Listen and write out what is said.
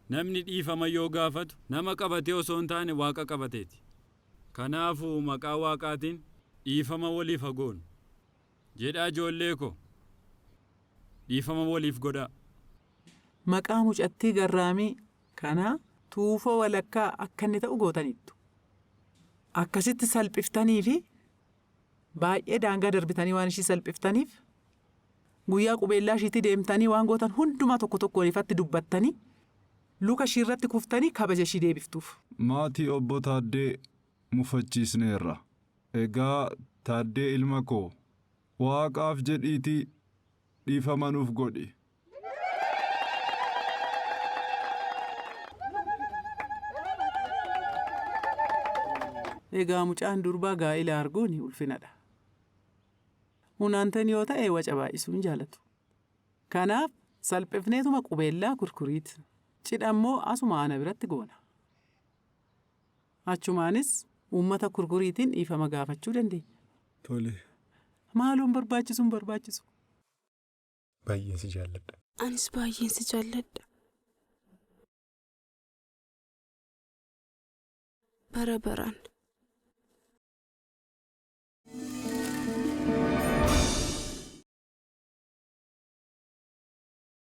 Namni dhiifama yoo gaafatu nama qabatee osoo hin taane Waaqa qabateeti. Kanaafuu maqaa Waaqaatiin dhiifama waliif haa goonu. Jedhaa ijoollee ko, dhiifama waliif godhaa. Maqaa mucattii garraamii kanaa tuufoo walakkaa akka inni ta'u gootaniittu. Akkasitti salphiftanii fi baay'ee daangaa darbitanii waan ishii salphiftaniif guyyaa qubeellaa ishiitti deemtanii waan gootan hundumaa tokko tokkoon ifatti dubbattanii luka ishii irratti kuftanii kabaja ishii deebiftuuf. Maatii obbo Taaddee mufachiisneerra. Egaa Taaddee ilma koo, Waaqaaf jedhiitii dhiifama nuuf godhi. Egaa mucaan durbaa gaa'ila arguun ulfinadha. Hunaantan yoo ta'e waca baay'isuu hin jaalatu. Kanaaf salphifneetuma qubeellaa kurkuriiti. Cidha immoo asuma ana biratti goona. Achumaanis uummata kurkuriitiin dhiifama gaafachuu dandeenya. Tole. Maaloon barbaachisu hin barbaachisu. Baay'een si jaalladha. Anis baay'een si jaalladha. Bara baraan.